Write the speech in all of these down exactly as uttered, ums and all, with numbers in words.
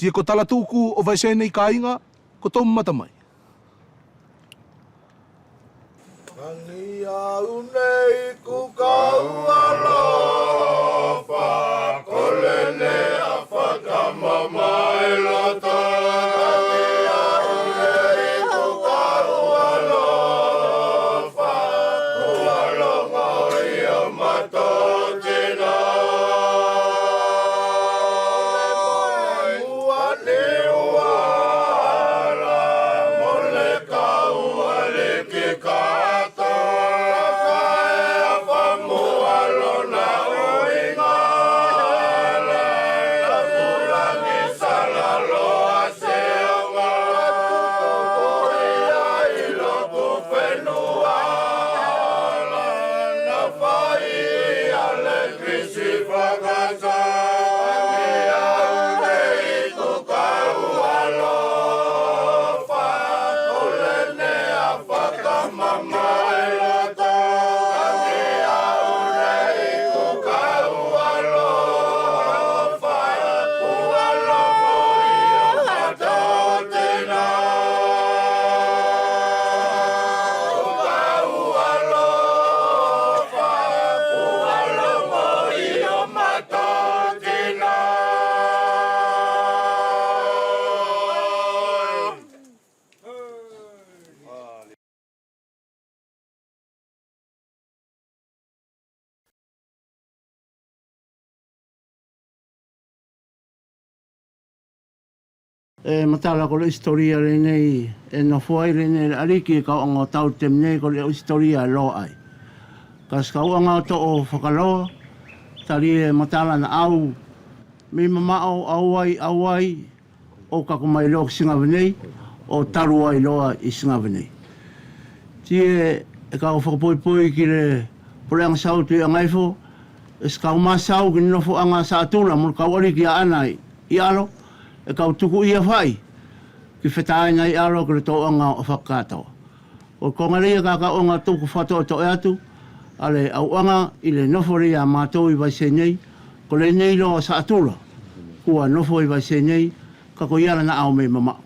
Ia ko tala tuku ʻo Vaisei nei kāiga, ko tomu mata mai. Angi au nei ku kau alofa, ko lene a fakamamaʻi loto. Angi au nei ku kau alofa, kua logo i o matou tina. Mua ni uala mo le kau aliki katoa. Kae a famu alo na uiga ala, na kulagi sala loa. E matala ko le isitolia lenei e nofo ai lenei le aliki e kauaga ʻo tau te mena nei ko le isitolia e loa ai. Ka ti kauaga ʻo toʻo fakaloa, talia e matala na au mei mamaʻo, au ai, au ai, ʻo kaku mai loa ki Sigave nei, ʻo talu ai loa i Sigave nei. Ti e, e kau fakapoipoi ki le puleʻaga sau Tuiʻanga Ifo, e ti kau masau ki le nofoʻaga Saʻatula mo le kau aliki ʻaʻana i ʻAlo, e kau tuku ia faʻi ki fetaina i ʻAlo ki le toʻaga ʻo Fakakatoa. Ko le koga lea ia ka kauaga tuku fakatoʻetoʻe atu, a le auaga i le nofo lea ia matou i Vaisei nei, ko lenei loa Saʻatula kua nofo i Vaisei nei, ka ko ia lana au mei mamaʻo.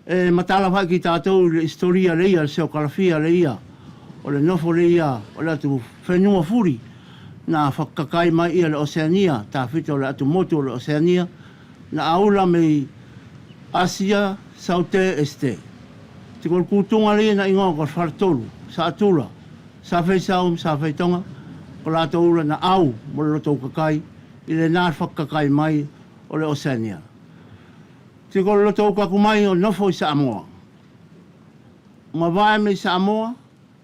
E matala faʻi ki tatou i le isitolia lea ia, le seokalafia lea ia, ʻo le nofo lea ia ʻo le atu fenua fuli na fakakakai mai ia le Oseania, tafito le atu motu ʻo le Oseania, na aula mei Asia, Saute, Esite. Ti ko le kutuga lea ia na igoa ko le Faletolu, Saʻatula, Safeisau mo Safeitoga, ko latou ula na au mo lotou kakai i lena fakakakai mai ʻo le Oseania. Ti ko lotou kaku mai ʻo nofo i Samoa. Mavae mei Samoa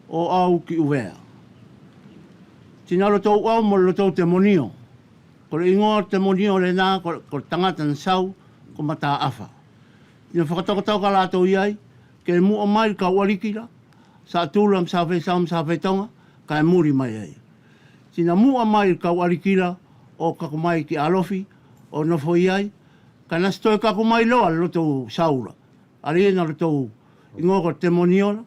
ʻo au ki ʻUvea. Ti na lotou au mo lotou temonio. Ko le igoa temonio lena ko, ko le tagata na sau ko Mataʻafa. Ti na fakatokatoka latou i ai ke muʻa mai le kau aliki la, Saʻatula mo Safeisau mo Safeitoga, kae muli mai ai. Ti na muʻa mai le kau aliki la ʻo kaku mai ki Alofi ʻo nofo i ai, ka na ti toe kaku mai loa lotou sau la. A lea na lotou igoa ko temonio la,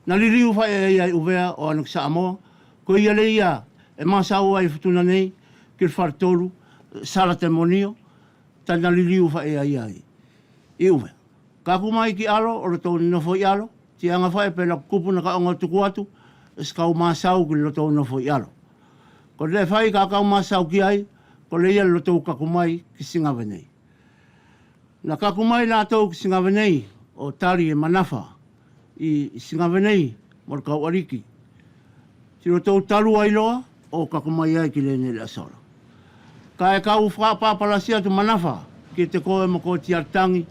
na liliu faʻi ia i ʻUvea ʻo ano ki Samoa. Ko ia lea ia e masau ai Futuna nei ki le Faletolu, sala temonio, ta na liliu faʻi ia i ʻUvea. Kaku mai ki ʻAlo, ʻo lotou nofo i ʻAlo, ti aga faʻi pe laku kupu na kauaga tuku atu, e ti kau masau ki lotou nofo i ʻAlo. Ko le fai ka kau masau ki ai, ko lea ia lotou kaku mai ki Sigave nei. Na kaku mai latou ki Sigave nei ʻo tali e manafa i, i Sigave nei mo le kau aliki. Ti lotou talu ai loa ʻo kaku mai ai ki lenei le aso la. Kae kau fakapapalasi atu manafa kiate koe mo ko Tialatagi,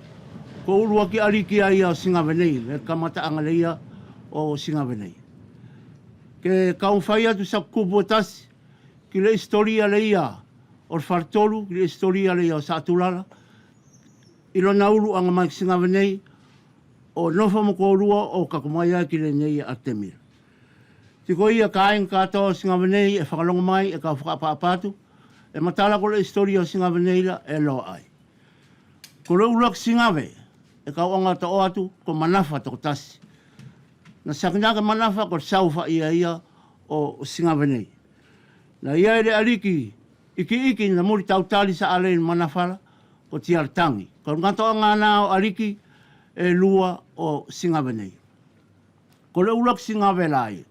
ko uluaki aliki ia ʻo Sigave nei, le kamataʻaga lea ia ʻo Sigave nei. Ke kau fai atu saku kupu e tasi ki le isitolia lea ia ʻo le Faletolu, ki le isitolia lea ia ʻo Saʻatula la, i lona uluaga mai ki Sigave nei, ʻo nofo mo koulua ʻo kaku mai ai ki lenei ia Atemila. Ti ko ia kāiga katoa ʻo Sigave nei e fakalogo mai, e kau fakaʻapaʻapa atu, e matala ko le isitolia ʻo Sigave nei la e loa ai. Ko le uluaki Sigave e kauaga toʻo atu ko Manafa tokotasi. Na sakinake Manafa ko le sau faʻi ia ia ʻo Sigave nei. Na ia i le aliki ikiiki na muli tautali Saʻalei Manafa la, ko Tiaratagi. Ko le gatoʻaga nā ʻo ariki e lua ʻo Sigave nei. Ko le ʻuluaki Sigave la ia.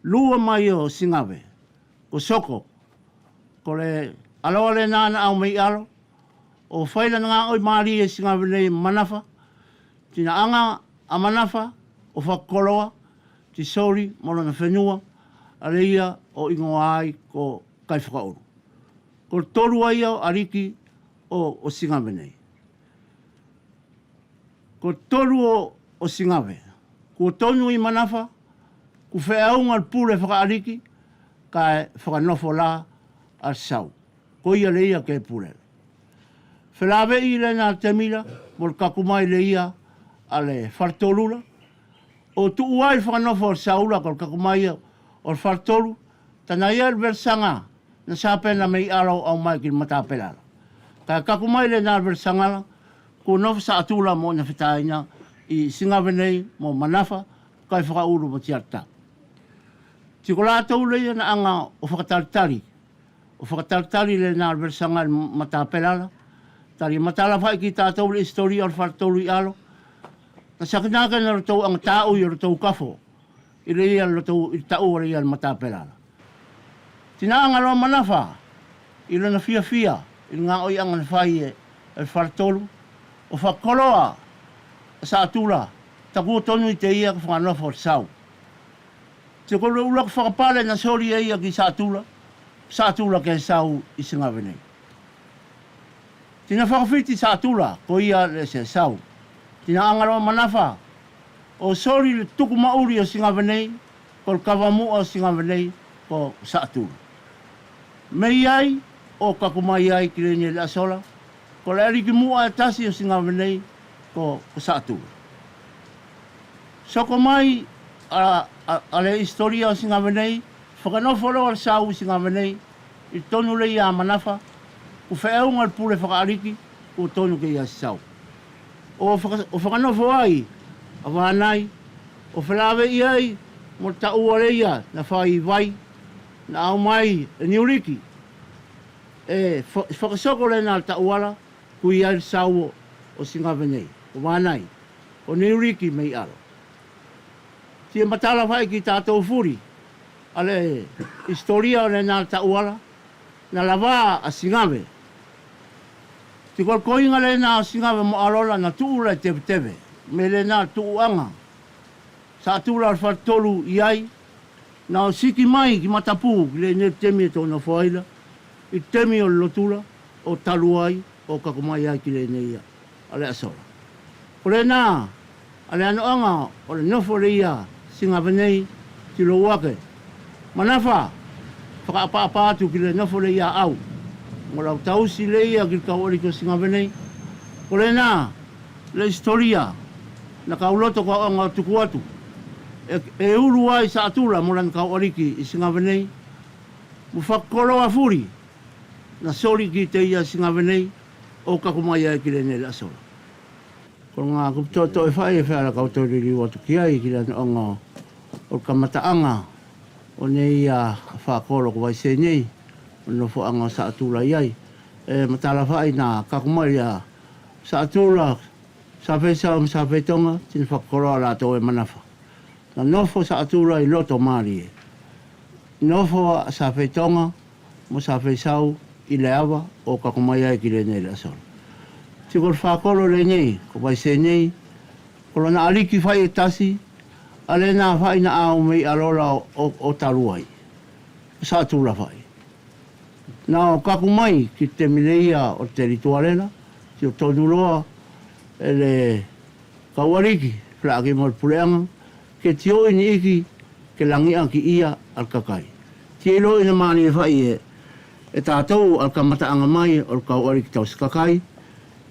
Lua mai ʻo Sigave. Ko Soko. Ko le ʻaloʻalo nā ʻa Meiʻalo. ʻO fai lana gaoʻi mālie ʻi Sigave nei Manafa. Tinaʻaga ʻa Manafa ʻo fakakoloa Tisoli mo lana fenua, ʻa lē ia ʻo igoa ai ko Kaifakaʻulu. Ko le tolu ia ʻo ariki ʻo, ʻo Sigave nei. Ko le tolu ʻo, ʻo Sigave. Kua tonu ʻi Manafa, kua feʻauga le pule fakaʻariki, kae fakanofo la ʻa le Sau. Ko ia lē ia ke pule. Felaveʻi lena le temi la, mo le kaku mai lē ia ʻa le Faletolu la, ʻo tuʻu ai le fakanofo ʻo le Sau la, ko le kaku mai ia ʻo le Faletolu, tana ia le velesaga, na sapena Meiʻalo ʻo aʻu mai ki le matapela la. Kae kaku mai lena le velesaga la, kua nofo Saʻatula mo ʻona fetaina ʻi Sigave nei mo Manafa, Kaifakaʻulu mo Tiaratagi. Ti ko latou lē ia naʻaga ʻo fakatalitali. ʻO fakatalitali lena le velesaga ʻi le matapela la. Tali matala faʻi ki tatou le isitolia ʻo le Faletolu ʻi ʻAlo. Na sakinake na lotou aga taʻu ʻi lotou kafo. ʻI lē ia lotou ʻi taʻu ʻo lē ia le matapela la. Tinaʻaga loa Manafa, ʻi lona fiafia ʻi le gaoʻiaga na fai e, e le Faletolu, ʻo fakakoloa ʻa Saʻatula, ta kua tonu ʻi te ia ke fakanofo le Sau. Ti ko le ʻuluaki fakapale na soli e ia ki Saʻatula, Saʻatula ke sau ʻi Sigave nei. Ti na fakafiti Saʻatula, ko ia lē se sau. Tinaʻaga loa Manafa, ʻo soli le tuku maʻuli ʻo Sigave nei, ko le kavamuʻa ʻo Sigave nei, ko Saʻatula. Mei ai, ʻo kaku mai ai ki leni le ʻaso la, ko le ariki muʻa e tasi ʻo Sigave nei, ko, ko Saʻatula. Soko mai ʻa, ʻa, ʻa le isitolia ʻo Sigave nei, fakanofo loa le Sau ʻi Sigave nei, ʻi tonu lē ia Manafa, kua feʻauga le pule fakaʻariki, kua tonu ke ia Sau. ʻO faka-, ʻo fakanofo ai ʻa Vanai, ʻo felaveʻi ai mo le taʻuala lē ia na fai ʻi Vai, na aʻu mai e Niuliki. E fa-, fakasoko lena le taʻuala, kua ʻi ai le Sau ʻo Sigave nei, ʻo Vanai, ʻo Niuliki Meiʻalo. Ti e matala faʻi ki tatou fuli ʻa le isitolia ʻo lena le taʻuala, na lava ʻa Sigave. Ti ko le koiga lena ʻo Sigave mo ʻAlo la na tuʻu la ʻi Teveteve, mei lena tuʻuaga Saʻatula ʻo le Faletolu ʻi ai, na ō siki mai ki matapu ki leni le temi e tou nofo ai la, ʻi le temi ʻo le lotu la, ʻo talu ai, ʻo kaku mai ai ki leni ia ʻa le ʻaso la. Ko lena ʻa le anoʻaga ʻo le nofo lē ia Sigave nei, ti lou ake Manafa, fakaʻapaʻapa atu ki le nofo lē ia ʻau mo lau tausi lē ia ki le kau ʻariki ʻo Sigave nei. Ko lena le isitolia na kau loto kauʻaga ʻo tuku atu e, e ulu ai Saʻatula mo lana kau ʻariki ʻi Sigave nei, mo fakakoloa fuli na soli ki te ia Sigave nei, ʻo kaku mai ai ki leni le ʻaso la. Ko le gā kupu toʻetoʻe faʻi e feala kautou liliu atu ki ai ki le anoʻaga ʻo le kamataʻaga ʻo nei ia fakakolo ko Vaisei nei, ʻo le nofoʻaga ʻo Saʻatula ʻi ai. E matala faʻi na kaku mai ia Saʻatula, Safesau mo Safetoga, ti na fakakoloa latou e Manafa. Na nofo Saʻatula ʻi loto mālie. Nofo ʻa Safetoga mo Safesau ʻi le ava ʻo kaku mai ai ki leni le ʻaso la. Ti ko le fakakolo leni ko Vaisei nei, ko lona ʻaliki faʻi e tasi, ʻa lena faʻi na ʻau mei ʻAlo la ʻo, ʻo, ʻo talu ai, ʻo Saʻatula faʻi. Na ō kaku mai ki te temi lē ia ʻo le telituale la, ti ō tonu loa e le kau ʻariki, felaʻaki mo le puleʻaga, ke tioʻi ni ʻiki ke lagiʻaki ia ʻa le kakai. Ti ʻiloʻi na mālie faʻi e, e tatou ʻa le kamataʻaga mai ʻo le kau ʻariki tausi kakai,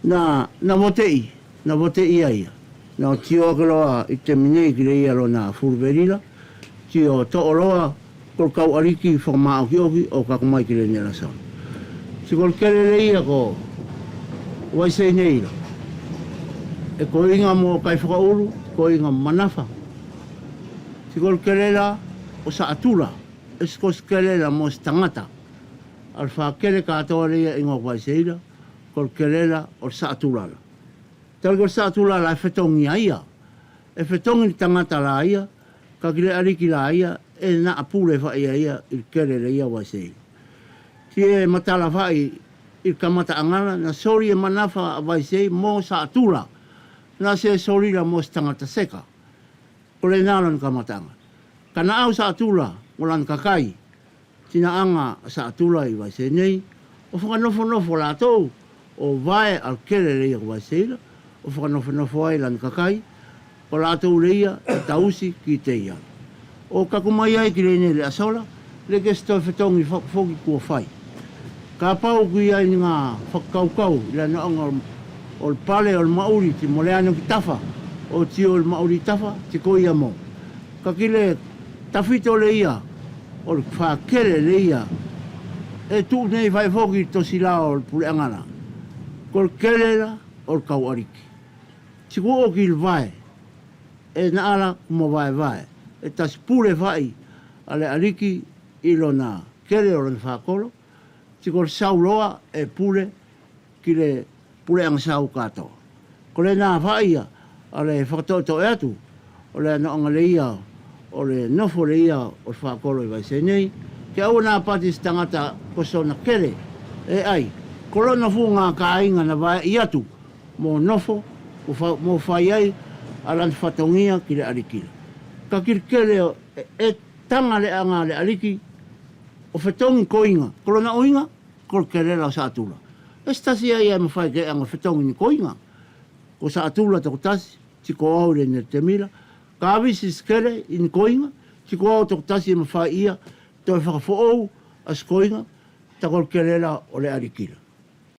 na, na voteʻi, na voteʻi ia ia. Na ō tio ake loa ʻi te temi nei ki lē ia lona fuluveli la, ti ō toʻo loa ko le kau ʻariki fakamaʻokiʻoki ʻo kaku mai ki leni le ʻaso la. Ti ko le kele lē ia ko Vaisei nei la, e koiga mo Kaifakaʻulu, koiga Manafa. Ti ko le kele la ʻo Saʻatula, e sikosi kele la mo se tagata. ʻA le fakele katoa lē ia igoa ko Vaisei la, ko le kelela o le saʻatula la. Tali ko le saʻatula la e fetogi ia ia. E fetogi le tagata la ia, ka ki le Aliki la ia, e naʻa pule faʻi ia ia i le kele lea ia o Vaiseila. Ti e matala faʻi i le kamataʻaga la, na soli e manafa a Vaisei mo saʻatula. Na se soli la mo se tagata seka. Ko lenā lana kamataʻaga. Ka na au saʻatula mo lana kakai. Ti na aga a saʻatula i Vaisei nei o fakanofonofo latou o vae a le kele lea ia ko Vaiseila, o fakanofonofo ai lana kakai, o latou lea ia e tausi ki tei ia. O kaku mai ai ki lenei le asola, le ke se toe fetogi faku foki kua fai. Kapau ko ia i ni ga fakakaukau i le anoʻaga o le pale o le maʻuli ti mo le ano ki tafa, oti o le maʻuli i tafa ti ko ia mo. Ka ki le tafito lea ia o le fakele lea ia e tuʻu nei fai foki i le tosilao o le puleʻaga la. Ko le kele la o le kau Aliki. Ti ko oki le vae e naʻa la kua mo vaevae. E tasi pule faʻi a le Aliki i lona kele o lona fakolo. Ti ko le sau loa e pule ki le puleʻaga sau katoa. Ko lenā faʻi ia a le fakatoʻetoʻe atu o le anoʻaga lea ia o le nofo lea ia o le fakolo i Vaisei nei. Ke aua na pati se tagata ko sona kele. E ai, ko lona fuga kāiga na vaeʻi atu mo nofo mo fa-, mo fai ai a lana fatogia ki le Aliki la. Ka ki le kele e, e taga le aga a le Aliki o fetogi koiga. Ko lona uiga ko le kelela o saʻatula. E se tasi ia ia e mafai ke aga fetogi ni koiga. Ko saʻatula tokotasi ti ko au i lenei le taimi la. Ka visi se kele i ni koiga ti ko au tokotasi e mafai ia toe fakafoʻou a se koiga. Ta ko le kelela o le Aliki la.